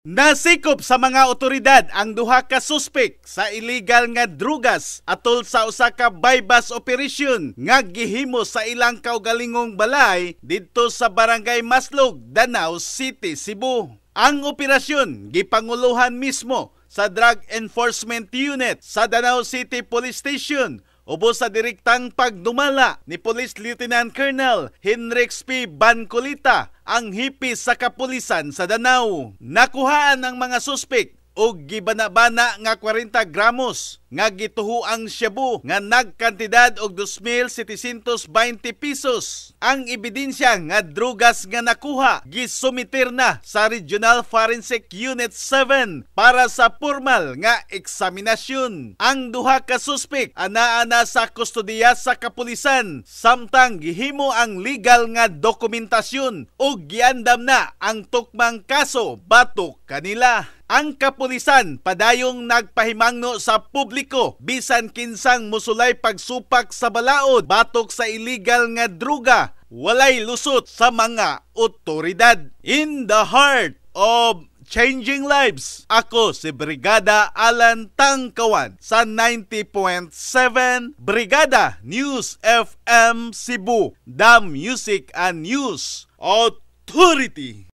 Nasikop sa mga otoridad ang duha ka suspek sa illegal nga drugas atol sa usa ka buy-bust operation nga gihimo sa ilang kaugalingong balay didto sa Barangay Maslog, Danao City, Cebu. Ang operasyon gipanguluhan mismo sa Drug Enforcement Unit sa Danao City Police Station ubos sa direktang pagdumala ni Police Lieutenant Colonel Henrix P. Bancolita, ang hepe sa kapulisan sa Danao. Nakuhaan ang mga suspek og gibana-bana nga 40 gramos nga gituhuang shabu nga nagkantidad og 2,720 pesos. Ang ebidensya nga drugas nga nakuha gisumiter na sa Regional Forensic Unit 7 para sa formal nga eksaminasyon. Ang duha ka suspek anaa na sa kustodiya sa kapulisan samtang gihimo ang legal nga dokumentasyon ug giandam na ang tukmang kaso batok kanila. Ang kapulisan padayong nagpahimangno sa publiko bisan kinsang musulay pagsupak sa balaod batok sa illegal nga druga, walay lusot sa mga otoridad. In the heart of changing lives, ako si Brigada Alan Tangkawan sa 90.7 Brigada News FM Cebu, the Music and News Authority.